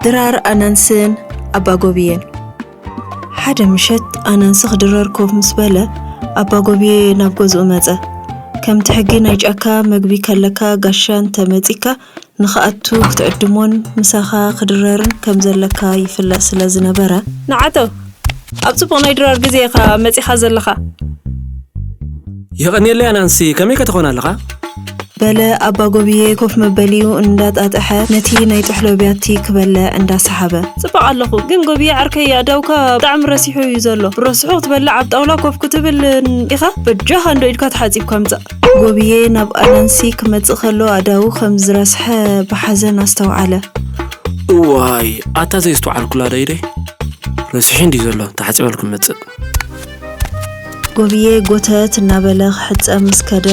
ድራር ኣናንስን ኣባ ጎብየን። ሓደ ምሸት ኣናንሲ ክድረር ኮፍ ምስ በለ፣ ኣባ ጎብየ ናብ ገዝኡ መጸ። ከምቲ ሕጊ ናይ ጫካ፣ መግቢ ከለካ ጋሻ እንተ መጺካ ንኽኣቱ ክትዕድሞን ምሳኻ ክድረርን ከም ዘለካ ይፍለጥ ስለ ዝነበረ፣ ንዓቶ ኣብ ጽቡቕ ናይ ድራር ግዜ ኢኻ መጺኻ ዘለኻ። የቐንየለይ ኣናንሲ፣ ከመይ ከ ትኾን ኣለኻ? በለ ኣባ ጎብየ ኮፍ መበሊኡ እንዳጣጥሐ ነቲ ናይ ጥሕሎ ቢያቲ ክበልዕ እንዳሰሓበ። ጽቡቕ ኣለኹ፣ ግን ጎብየ ዓርከይ ኣእዳውካ ብጣዕሚ ረሲሑ እዩ ዘሎ። ረስሑ ክትበልዕ ኣብ ጣውላ ኮፍ ክትብል ኢኻ? በጃኻ እንዶ ኢድካ ተሓጺብካ ምጻእ። ጎብየ ናብ ኣናንሲ ክመጽእ ከሎ ኣእዳዉ ከም ዝረስሐ ብሓዘን ኣስተውዓለ። እዋይ፣ ኣታ ዘየስተውዓልኩላ ደይደይ። ረሲሑ እንድዩ ዘሎ፣ ተሓጺበልኩም መጽእ። ጎብየ ጎተት እናበለ ክሕጸብ ምስ ከደ፣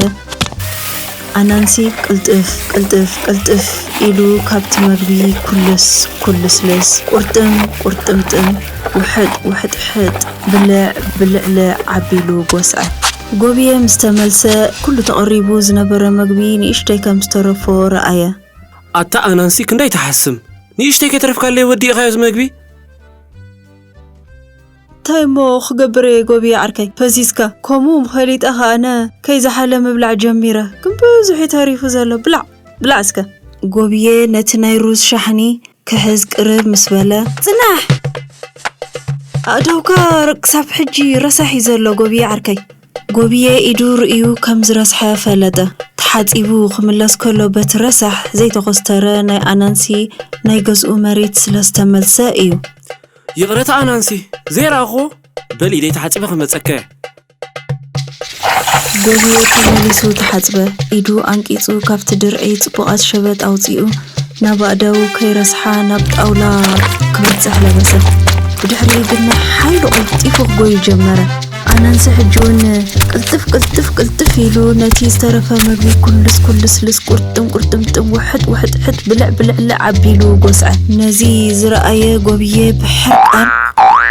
ኣናንሲ ቅልጥፍ ቅልጥፍ ቅልጥፍ ኢሉ ካብቲ መግቢ ኩልስ ኩልስልስ፣ ቁርጥም ቁርጥምጥም፣ ውሕጥ ውሕጥሕጥ፣ ብልዕ ብልዕልዕ ኣቢሉ ጎስዐ። ጎብየ ምስ ተመልሰ፣ ኩሉ ተቐሪቡ ዝነበረ መግቢ ንእሽተይ ከም ዝተረፎ ረኣየ። ኣታ ኣናንሲ ክንደይ ትሓስም! ንእሽተይ ከይተረፍካለይ ወዲእኻዮ እዚ መግቢ? እንታይ እሞ ክገብር እየ ጎብየ ዓርከይ፣ ፈዚዝካ። ከምኡ ፈሊጠ ከኣ ኣነ ከይዝሓለ ምብላዕ ጀሚረ። ግን ብዙሕ እዩ ተሪፉ ዘሎ። ብላዕ፣ ብላዕ እስከ። ጎብየ ነቲ ናይ ሩዝ ሻሕኒ ክሕዝ ቅርብ ምስ በለ፣ ጽናሕ! ኣእዳውካ ክሳብ ሕጂ ረሳሕ እዩ ዘሎ ጎብየ ዓርከይ። ጎብየ ኢዱ ርእዩ ከም ዝረስሐ ፈለጠ። ተሓጺቡ ክምለስ ከሎ በቲ ረሳሕ ዘይተኾስተረ ናይ ኣናንሲ ናይ ገዝኡ መሬት ስለ ዝተመልሰ እዩ። ይቕረታ ኣናንሲ፣ ዘይረኣኹዎ። በል ኢደይ ተሓጺበ ክመጸካ እየ። ጎብየ ተመሊሱ ተሓጽበ። ኢዱ ኣንቂጹ ካብቲ ድርዒ ጽቡቓት ሸበጥ ኣውጺኡ ናብ ኣእዳዉ ከይረስሓ ናብ ጣውላ ክበጽሕ ለበሰ። ብድሕሪኡ ግን ንሓይሉ ቀልጢፉ ክጎዩ ጀመረ። ኣናንሲ ሕጂ እውን ቅልጥፍ ቅልጥፍ ቅልጥፍ ኢሉ ነቲ ዝተረፈ መግቢ ኩልስ ኩልስልስ፣ ቁርጥም ቁርጥምጥም፣ ውሕጥ ውሕጥሕጥ፣ ብልዕ ብልዕልዕ ኣቢሉ ጎስዐ። ነዚ ዝረኣየ ጎብየ ብሕርቃን፣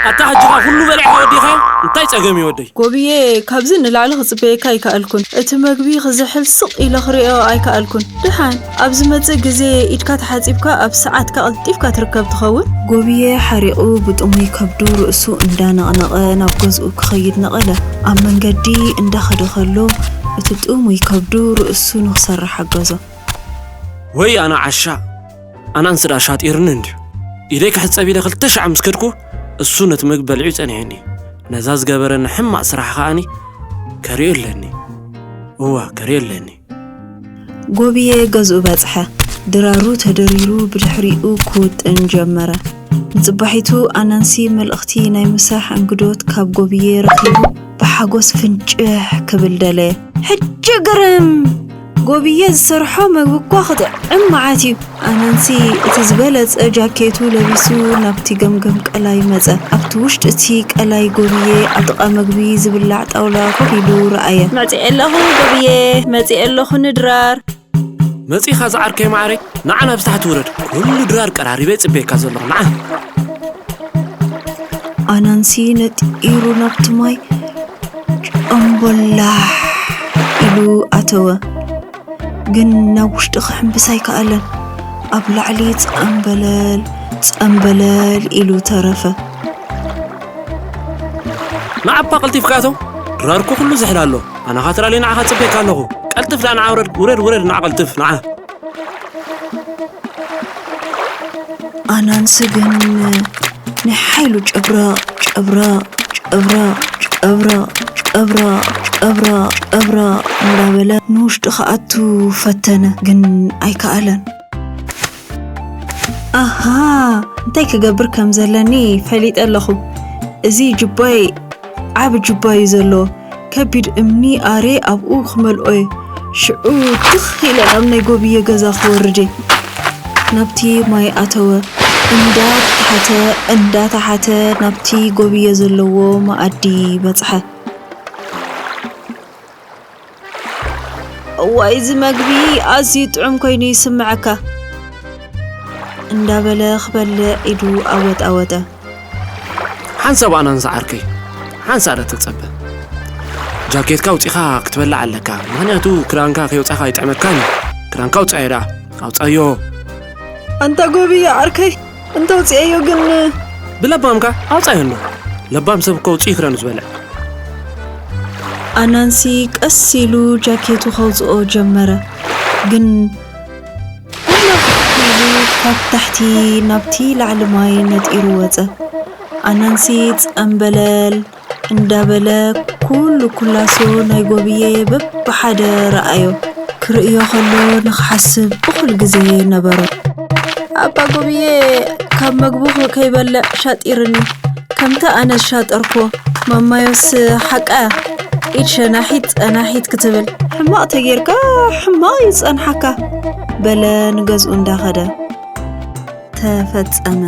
ኣታ ሕጂ ኸኣ ኩሉ በሊዕካ ወዲኻ? እንታይ ጸገም እዩ ወደይ? ጎብየ፣ ካብዚ ንላዕሊ ክጽበየካ ኣይከኣልኩን። እቲ መግቢ ክዝሕል ስቕ ኢለ ክርእዮ ኣይከኣልኩን። ደሓን፣ ኣብ ዝመጽእ ግዜ ኢድካ ተሓጺብካ ኣብ ሰዓትካ ቀልጢፍካ ትርከብ ትኸውን። ጎብየ ሓሪቑ ብጥሙይ ከብዱ ርእሱ እንዳነቕነቐ ናብ ገዝኡ ክኸይድ ነቐለ። ኣብ መንገዲ እንዳኸደ ከሎ እቲ ጥሙይ ከብዱ ርእሱ ንኽሰርሕ ሓገዞ። ወይ ኣነ ዓሻ! ኣናንሲ ደኣ ሻጢርኒ እንድዩ። ኢደይ ክሕጸብ ኢለ ክልተ ሻዕ ምስ ከድኩ፣ እሱ ነቲ ምግቢ በሊዑ ጸኒሑኒ። ነዛ ዝገበረኒ ሕማቕ ስራሕ ከኣኒ ከርእዮ ኣለኒ። እወ፣ ከርእዮ ኣለኒ። ጎብየ ገዝኡ በጽሐ። ድራሩ ተደሪሩ ብድሕሪኡ ክውጥን ጀመረ። ንጽባሒቱ ኣናንሲ መልእኽቲ ናይ ምሳሕ እንግዶት ካብ ጎብየ ረኺቡ ብሓጎስ ፍንጭሕ ክብል ደለየ። ሕጂ ግርም! ጎብየ ዝሰርሖ መግቢ እኳ ክጥዕም መዓት እዩ። ኣናንሲ እቲ ዝበለጸ ጃኬቱ ለቢሱ ናብቲ ገምገም ቀላይ መጸ። ኣብቲ ውሽጢ እቲ ቀላይ ጎብየ ኣብ ጥቓ መግቢ ዝብላዕ ጣውላ ኮፍ ኢሉ ረኣየ። መጺኤ ኣለኹ ጎብየ፣ መጺኤ ኣለኹ ንድራር። መጺኻ ዝዓርከይ ማዕረይ፣ ንዓ ናብዚ ታሕቲ ውረድ። ኩሉ ድራር ቀራሪበ ይጽበየካ ዘለኹ፣ ንዓ። ኣናንሲ ነጢሩ ናብቲ ማይ ጨምቦላሕ ኢሉ ኣተወ። ግን ናብ ውሽጢ ክሕምብስ ኣይከኣለን። ኣብ ላዕሊ ጸምበለል፣ ጸምበለል ኢሉ ተረፈ። ንዓባ ቀልጢፍካ እቶ ድራር እኮ ኩሉ ዝሕል ኣሎ። ኣነ ኻትራለይ ንዓኻ ጽበየካ ኣለኹ። ቀልጥፍ ደኣ ንዓ ውረድ፣ ውረድ፣ ውረድ ንዓ ቀልጥፍ ንዓ። ኣናንሲ ግን ናይ ሓይሉ ጨብረቕ፣ ጨብረቕ፣ ጨብረቕ፣ ጨብረቕ፣ ጨብረቕ፣ ጨብረቕ፣ ጨብረቕ እንዳበለ ንውሽጢ ክኣቱ ፈተነ፣ ግን ኣይከኣለን። ኣሃ፣ እንታይ ክገብር ከም ዘለኒ ፈሊጠ ኣለኹ። እዚ ጅባይ ዓቢ ጅባ እዩ ዘለዎ። ከቢድ እምኒ ኣርየ ኣብኡ ክመልኦ እየ። ሽዑ ትኽ ኢለ ናብ ናይ ጎብየ ገዛ ክወርድ እየ። ናብቲ ማይ ኣተወ። እንዳተሓተ፣ እንዳተሓተ ናብቲ ጎብየ ዘለዎ መኣዲ በጽሐ። እዋይ፣ እዚ መግቢ ኣዝዩ ጥዑም ኮይኑ ይስምዓካ፣ እንዳበለ ክበልዕ ኢዱ ኣወጣወጠ። ሓንሳብ ኣናንሲ ዓርከይ፣ ሓንሳእ ዶ ተጸበ። ጃኬትካ ኣውጺኻ ክትበልዕ ኣለካ፣ ምኽንያቱ ክዳንካ ከይወጻኻ ኣይጥዕመካን እዩ። ክዳንካ ኣውጻዮ ደኣ፣ ኣውጻዮ። ኣንታ ጎብየ ዓርከይ፣ እንተውፅኤዮ ግን ብለባምካ ኣውፃዮ እንዶ። ለባም ሰብ እኮ ውፅኡ ክዳኑ ዝበልዕ። ኣናንሲ ቀስ ኢሉ ጃኬቱ ከውፅኦ ጀመረ። ግን ኢሉ ካብ ታሕቲ ናብቲ ላዕሊ ማይ ነጢሩ ወፀ። ኣናንሲ ጸምበለል እንዳበለ ኩሉ ኩላሶ ናይ ጎብየ በብሓደ ረኣዮ። ክርእዮ ከሎ ንኽሓስብ እኹል ግዜ ነበሮ። ኣባ ጎብየ ካብ መግቡ ከይበልዕ ሻጢርኒ። ከምቲ ኣነ ዝሻጠርኮ ማማዮስ ሓቃ ኢድ ሸናሒት ጸናሒት ክትብል ሕማቕ ተጌርካ ሕማቕ እዩ ዝጸንሓካ በለ ንገዝኡ እንዳኸደ። ተፈጸመ።